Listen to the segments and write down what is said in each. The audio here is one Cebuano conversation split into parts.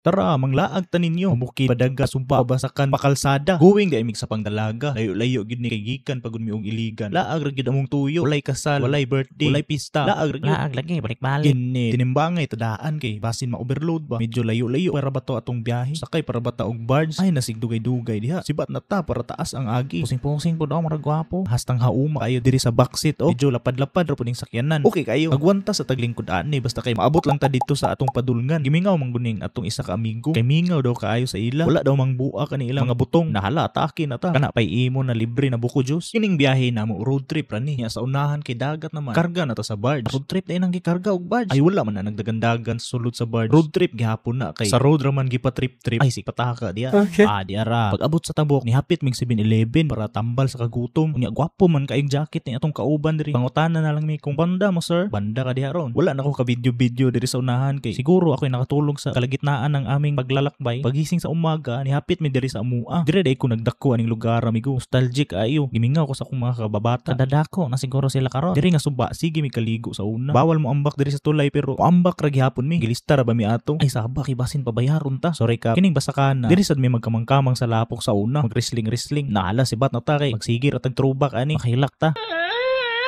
Tara, manglaag ta ninyo. Bukid, padaga, sumpa, basakan, pakalsada. Going di mig sa pangdalaga. Layo-layo gid ni kay gikan pagud mi og Iligan. Laag ra gid among tuyo. Walay kasal, walay birthday, walay pista. Laag ra gyud. Laag lagi, balik-balik. Kini tinimbangay tadaan kay basin ma-overload ba. Medyo layo-layo para ba to atong biyahe? Sakay para ba ta og barge? Ay nasigdugay-dugay diha. Sibat na ta para taas ang agi. Pusing-pusing po daw, marag gwapo. Hastang hauma kayo diri sa backseat oh. Medyo lapad-lapad ra puning sakyanan. Okay kayo. Agwanta sa taglingkod ani basta kay maabot lang ta dito sa atong padulngan. Gimingaw man guning atong isa ka amigo. Kay mingaw daw kaayo sa ila. Wala daw mang buak ani ilang mga butong. Nahala atake na ta. Kana pay imo na libre na buko juice. Kining biyahe namo road trip ra ni. Nya sa unahan kay dagat naman. Karga na ta sa barge. Road trip na inang gikarga og barge. Ay wala man na nagdagandagan sa sulod sa barge. Road trip gihapon na kay sa road ra man gipa trip trip. Ay si pataka diya. Okay. Ah, di ara. Pag abot sa Tabuk, nihapit mig 7-Eleven para tambal sa kagutom. Unya gwapo man kaayong jacket ni atong kauban diri. Pangutana na lang mi kung banda mo sir. Banda ka diha ron. Wala na ko ka video-video diri sa unahan kay siguro ako'y nakatulog sa kalagitnaan ng aming paglalakbay. Pagising sa umaga, nihapit mi diri sa amua. Diri day ko nagdako aning lugar amigo. Nostalgic ayo. Gimingaw ko sa akong mga kababata. Kadadako na siguro sila karon. Diri nga suba, sige mi kaligo sa una. Bawal mo ambak diri sa tulay pero ambak ra gihapon mi. Gilista ra ba mi ato? Ay saba kay basin pabayaron ta. Sorry ka. Kining basakana. Diri sad mi magkamangkamang sa lapok sa una. Magrisling-risling. Nahala si bat na ta kay magsigir at throwback ani. Makahilak ta.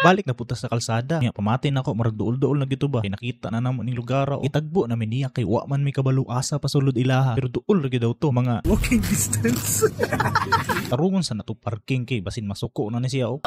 Balik na punta sa kalsada. Nya pamati na ako marag duol-duol na gito ba. Kay nakita na namo ning lugar o. Itagbo na mi niya kay wa man mi kabalo asa pasulod ilaha. Pero duol ra gyud daw to mga walking distance. Tarungon sa nato parking kay basin masuko na ni siya oh.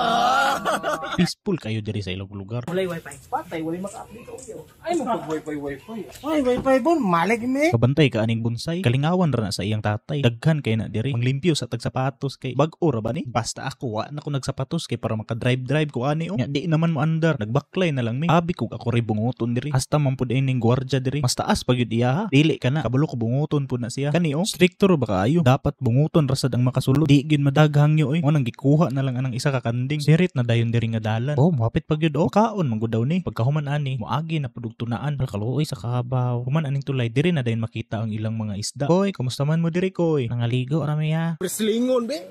Peaceful kayo diri sa ilang lugar. Walay wifi. Patay, walay maka-update audio. Ay mo pag wifi wifi. Ay wifi bon, malik mi. Kabantay ka aning bonsai. Kalingawan ra na sa iyang tatay. Daghan kay na diri. Manglimpyo sa tagsapatos kay bag-o ra ba ni? Basta ako wa na ko nagsapatos kay para maka-drive-drive ko ani oh. Nya di naman mo andar. Nagbaklay na lang mi. Abi kog ako ray bunguton diri. Hasta man pud ining gwardiya diri. Mas taas pa gyud iya ha. Dili ka na. Kabalo ko bunguton pud na siya. Kani oh, stricto ra ba kaayo? Dapat bunguton ra sad ang makasulod. Di gyud madaghang yo oy. Mo nang gikuha na lang anang isa ka kanding. Sirit na dayon diri nga dalan. Oh, mohapit pa gyud oh. Kaon man gud daw ni. Pagkahuman ani, moagi na pud og tunaan. Kaluoy sa kabaw. Human aning tulay diri na dayon makita ang ilang mga isda. Koy, kumusta man mo diri koy? Nangaligo ra mi ha. Wrestlingon be.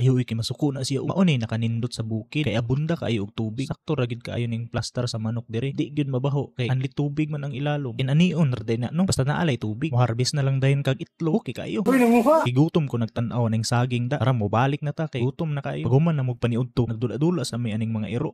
Ayo kay masuko na siya. Mao ni nakanindot sa bukid. Kay abunda kaayo og tubig. Sakto ra gid kaayo ning plaster sa manok diri. Di gyud mabaho kay anli tubig man ang ilalom. Inanion ra day na no. Basta naalay tubig. Moharvest na lang dayon kag itlog. Okay kaayo. Uy nanguha. Gigutom ko nagtan-aw ning saging da. Tara mo balik na ta kay gutom na kaayo. Paghuman na magpaniudto, nagdula-dula sa may aning mga iro.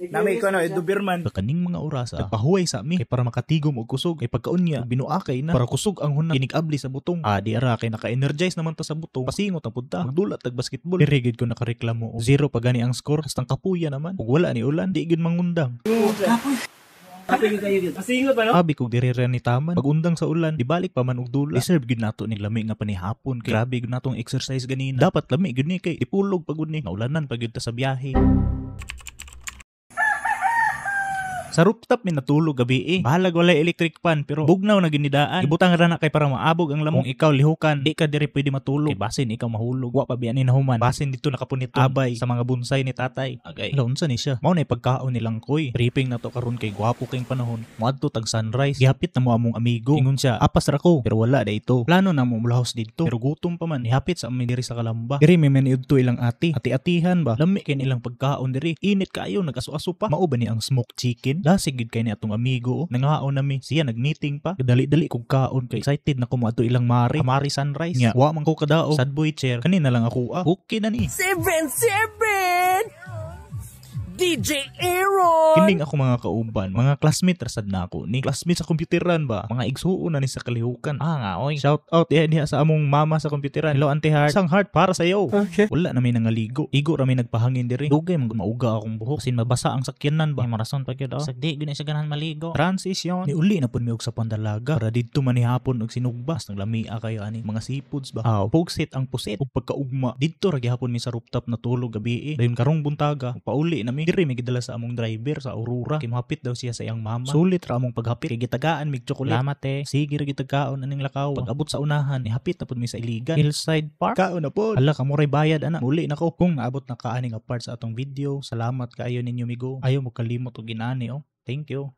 Nami ko no, Doberman. Kaning mga orasa, nagpahuway sa mi kay para makatigom og kusog. Kay pagkaunya, binuakay na para kusog ang hunang inig-abli sa butong. Ah, di ara kay naka-energize naman ta sa butong. Pasingot ang punta. Magdula tag basketball. Diri gid ko nakareklamo. Og zero pa gani ang score. Hastang kapuya naman. Ug wala ni ulan, di gid mangundang. Pasingot pa no? Abi kog diri ra ni taman. Pag-undang sa ulan, dibalik pa man og dula. Deserve gyud nato ning lami nga panihapon kay grabe gyud natong exercise ganina. Dapat lami gyud ni kay ipulog pa gud ni. Naulanan pa gyud ta sa biyahe. Sa rooftop mi natulog gabi eh. Bahalag walay electric fan pero bugnaw na ginidaan. Ibutang ra na kay para maabog ang lamok. Kung ikaw lihukan, di ka diri pwede matulog. Kay basin ikaw mahulog. Wa pa biya ni nahuman. Basin dito nakapunit abay sa mga bonsai ni tatay. Agay. Hala, unsa ni siya? Mao na pagkaon nilang koy. Tripping na to karon kay gwapo kayong panahon. Moadto tag sunrise. Gihapit na mo among amigo. Ingon siya, apas ra ko. Pero wala da ito. Plano na mo mulahos didto. Pero gutom pa man. Gihapit sa amin diri sa Kalamba. Diri may maniudto ilang ate. Ati-atihan ba? Lami kay nilang pagkaon diri. Init kaayo, nagaso-aso pa. Mao ba ni ang smoked chicken? Lasig gid kay ni atong amigo oh. Nangaon nami. Siya nagmeeting pa. Dali-dali kog kaon kay excited na ko moadto ilang mare. Mari sunrise. Nya wa man ko kadao. Sad boy chair. Kanina lang ako ah. Okay na ni. 7-7! DJ Aaron! Kining ako mga kauban, mga classmate rasad na ako ni. Classmate sa computeran ba? Mga igsuon na ni sa kalihukan. Ah nga oy. Shout out diha diha sa among mama sa computeran. Hello Auntie Heart. Isang heart para sa iyo. Okay. Wala na may nangaligo. Igo ra may nagpahangin diri. Dugay man mauga akong buhok sin mabasa ang sakyanan ba. Ay marason pa gyud oh. Sagdi gyud na siya ganahan maligo. Transition. Niuli na pud mi og sa pandalaga para didto man ni hapon og sinugbas nang lamia kayo ani mga seafoods ba. Aw, pugsit ang pusit ug pagkaugma. Didto ra gihapon mi sa rooftop natulog gabi eh. Dayon karong buntaga, pauli na mi. Diri mi gidala sa among driver sa Aurora. Kay mohapit daw siya sa iyang mama. Sulit ra among paghapit kay gitagaan mig chocolate. Salamat eh. Sige ra gitagaon aning lakaw. Pag abot sa unahan, ihapit na pud mi sa Iligan. Hillside Park. Kaon na pod. Hala kamo ray bayad ana. Muli na ko kung naabot na ka ani nga part sa atong video. Salamat kaayo ninyo migo. Ayo mo kalimot og inani oh. Thank you.